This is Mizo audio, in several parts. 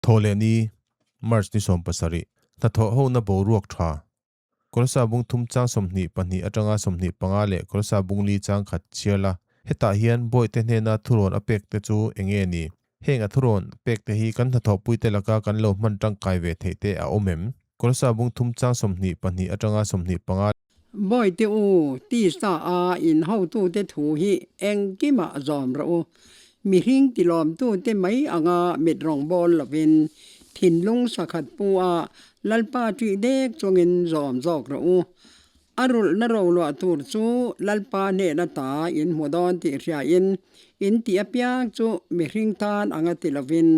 Thawhlehni, March ni 17, hnathawh hona boruak tha. Kawlsa bung thum chang 22 atanga 25 leh Kawlsa bung li chang khat chhiar la. Hetah hian Bawihte hnena thurawn a pek te chu eng nge ni? Heng a thurawn pek te hi kan hnathawhpuite laka kan lo hman tangkai ve theih te a awm em? Kawlsa bung thum chang 22 atanga 25. Bawihte u, tisa a in hotute thu hi engkimah zawm rawh u. Mihring tilawmtute mai anga mit rawngbâwl lovin, thinlung sakhat pu a Lalpa ṭih dek chungin zawm zawk rawh u. A rulhna roluah tur chu Lalpa hnehna ta in hmu dawn tih hriain, in tih apiang chu mihring tan anga ti lovin,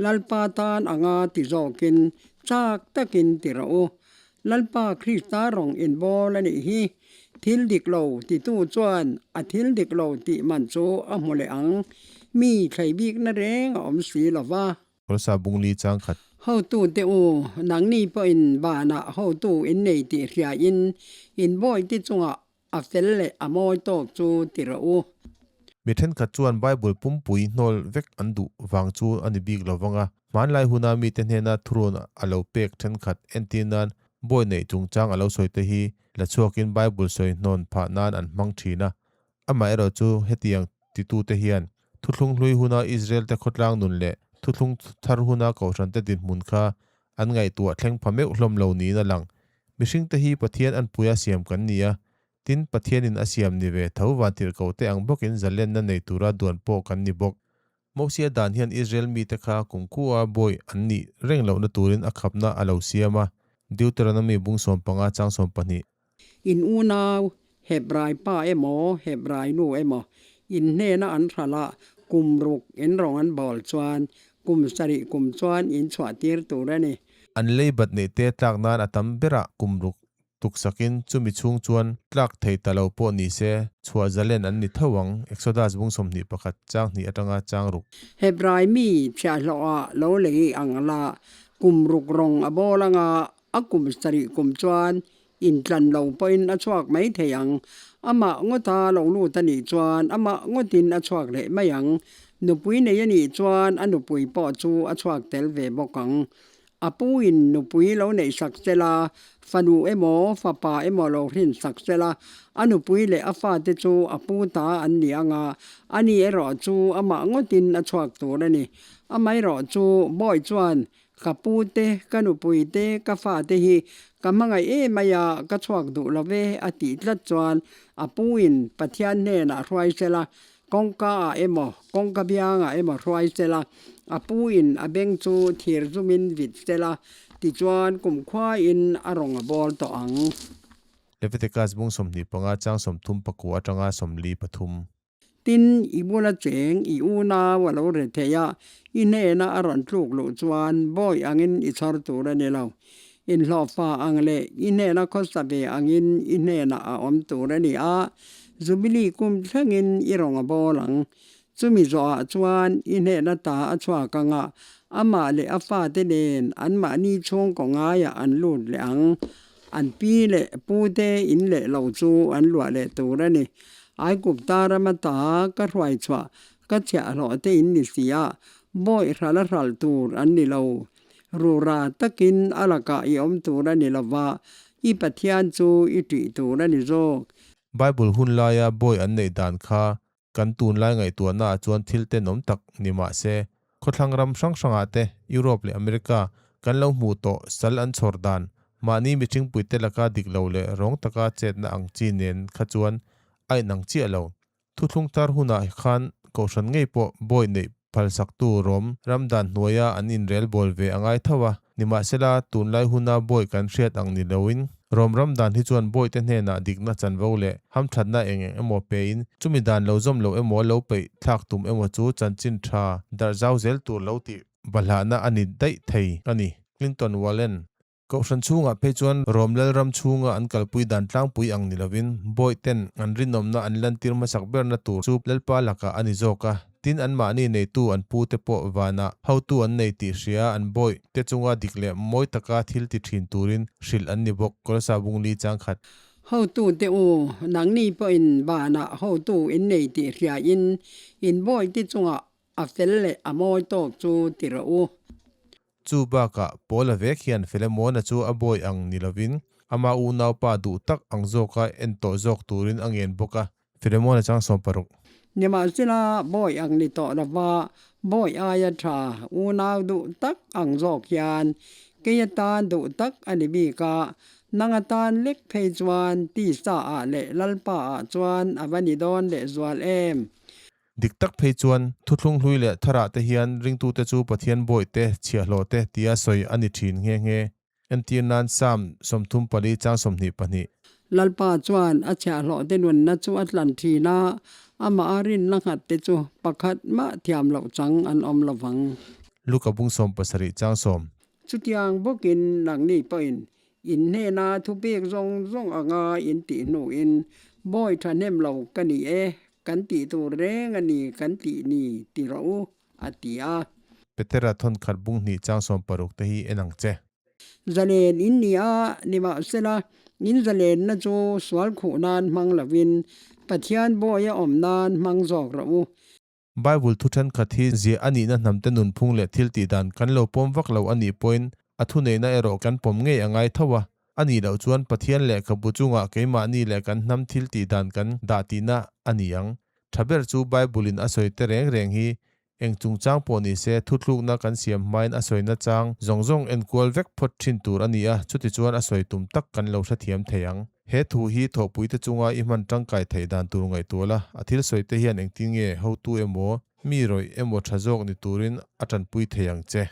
Lalpa tan anga ti zawkin chak takin ti rawh u. Lalpa Krista rawng inbawl a nih hi. Thil dik lo titu chuan a thil dik lo tih man chu a hmu leh ang. Mi thlei bikna reng a awm si lo va. Kawlsa bungli chang khat. Hotute u, nangni pawhin banah hotu in nei tih hriain in bawihte chungah A fel leh a mawi tawk chu ti rawh u. Mi thenkhat chuan Bible pumpui hnawl vek an duh vang chu a ni bik lo vang a. Hmanlai huna mite hnena thurun a lo pek thenkhat entir nan bawi neih chungchang a lo sawi te hi la chhuakin Bible sawi hnawn phah nan an hmang thin a. Amaherawh chu hetiang titute hian thuthlung hlui huna Israel te khawtlang nun leh thuthlung thar huna kohhrante dinhmun kha an ngaihtuah thleng pha meuh hlawm lo niin a lang. Mihringte hi Pathian anpuia siam kan ni a, tin Pathianin a siam ni ve tho vantirhkoh te ang bawkin zalenna nei tura duan pawh kan ni bawk. Mosia dan hian Israel mite kha kumkhua bawi an nih reng lohna turin a khapna a lo siam a, Deuteronomy bung 15 chang 12. In unau, Hebrai pa emaw, Hebrai nu emaw, in hnena an hralh a, kum ruk in rawng an bawl chuan, kum sarih kum chuan in chhuah tir tur a ni. An lei bat neih te tlak nan a tam berah kum ruk tuksakin chumi chhung chuan tlak thei ta lo pawh ni se, chhuah zalen an ni tho ang, Exodus bung 21 chang hnih atanga chang ruk. Hebrai mi chhiahhlawhah lo lei ang la, kum ruk rawng a bawl anga a kum sarih kum chuan intlan lo pawhin a chhuak mai thei ang. Amah ngawta lo lut a nih chuan amah ngawtin a chhuak leh mai ang. Nupui nei a nih chuan a nupui pawh chu a chhuak tel ve bawk ang. A puin nupui lo neih sak sela, fanu emaw fapa emaw lo hrin sak sela, a nupui leh a fate chu a pu ta an ni ang a, ani erawh chu amah ngawtin a chhuak tur a ni. Amaherawh chu bawi chuan Ka pu te, ka nupui te, ka fa te hi ka hmangaih em mai a, ka chhuak duh lo ve a tih tlat chuan a puin Pathian hnenah hruai sela, kawngka ah emaw, kawngka biangah emaw hruai sela, a puin a beng chu thir zumin vit sela, tichuan kumkhuain a rawn a bawl tawh ang. Leviticus bung 25 chang 34 atanga 43. Tin, i bula cheng i unau a lo re thei a, i hnena a rawn tluk luh chuan bawi angin i chhawr tur a ni lo. Inhlawhfa ang leh i hnena khawsa ve angin i hnenah a awm tur a ni a, Jubilee kum thlengin i rawn a bawl ang. Chumi zawhah chuan i hnena ta a chhuak anga amah leh a fate nen anmahni chhungkaw ngaiah an lut leh ang. An pi leh pute in leh lo chu an luah leh tur a ni. Aigupta rama ta ka hruai chhuah ka chhiahhlawh te in ni si a, bawi hral a hral tur an ni lo. Rura takin a lakah i awm tur a ni lo va, i Pathian chu i ṭih tur a ni zawk. Bible hun laia bawi an neih dan kha kan tunlai ngaihtuahnaah chuan thil tenawm tak ni mah se, khawthlang ram hrang hrangah te, Europe leh America, kan lo hmuh tawh sal an chhawr dan, mahni mihringpuite laka dik lo leh rawng taka chetna ang chi nen kha chuan a inang chiah lo. Thuthlung tar hunah khan kohhran ngei pawh bawi neih phalsaktu rawm ram dan hnuaia an inrelbawl ve a ngai tho a, nimahsela tunlai huna bawi kan hriat ang ni loin Rom ram dan hi chuan bawihte hnenah dikna chanvo leh hamthatna eng eng emaw pein chumi dan lo zawm lo emaw lo peih thlak tum emaw chu chanchin tha darh zau zel tur lo tih bahlahna a ni daih thei a ni. Clinton Wallen. Kohhran chhungah phei chuan Rom Lalram chhunga an kalpui dan tlangpui ang ni lovin bawihten an rinawmna an lantir hmasak berna tur chu Lalpa lakah a ni zawk a. Tin, anmahni neitu an pute pawh vanah hotu an nei tih hria an bawih te chunga dik leh mawi taka thil ti thin turin hrilh an ni bawk, Kawlsa bungli chang khat. Hotute u, nangni pawhin vanah hotu in nei tih hriain in bawih te chungah a fel leh a mawi tawk chu ti rawh u. Chu bakah Paula vek hian Filemona chu a bawi ang ni lovin ama unaupa duh tak ang zawka en tawh zawk turin a ngen bawk a, Filemona chang 60. Nimahsela, bawi ang ni tawh lova bawi aia tha unau duh tak ang zawk hian kei atan duh tak a ni bik a, nang atan lek phei chuan tisa ah leh Lalpa ah chuan a va ni dawn lehzual em? Dik tak phei chuan, thuthlung hlui leh tharah te hian ringtute chu Pathian bawihte, chhiahhlawhte tia sawi a ni thin nghe nghe. Entir nan Psalm 34 chang 22. Lalpa chuan a chhiahhlawhte nunna chu a tlan thin a, amah a rinna nghatte chu pakhat mah thiam loh chang an awm lo vang. Luka bung 70 chang 10. Chutiang bawkin nangni pawhin in hnena thupek zawng zawng anga in tih hnuin bawi thahnem lo ka ni e, kan tih tur reng a ni kan tih ni ti rawh u, a ti a. Petera thawnkhat bung hnih chang 60 te hi en ang che. Zalen in ni a, nimahsela, in zalenna chu sual khuh nan hmang lovin Pathian bawi a awm nan hmang zawk rawh u. Bible thu thenkhat hi ziah a nihna hnamte nunphung leh thil tih dan kan lo pawm vak lo a nih pawhin a thuneihna erawh kan pawm ngei a ngai tho a. A nih loh chuan Pathian lehkhabu chungah keimahni leh kan hnam thil tih dan kan dah tihna a ni ang. Tha ber chu Bible-in a sawi te reng reng hi eng chungchang pawh ni se thuthlukna kan siam hmain a sawina chang zawng zawng enkual vek phawt thin tur a ni a, chutichuan a sawi tum tak kan lo hrethiam thei ang. He thu hi thawhpuite chunga i hman tangkai theih dan tur ngaihtuah la, a thil sawi te hian engtin nge hotu emaw, mi rawih emaw tha zawk ni turin a tanpui thei ang che.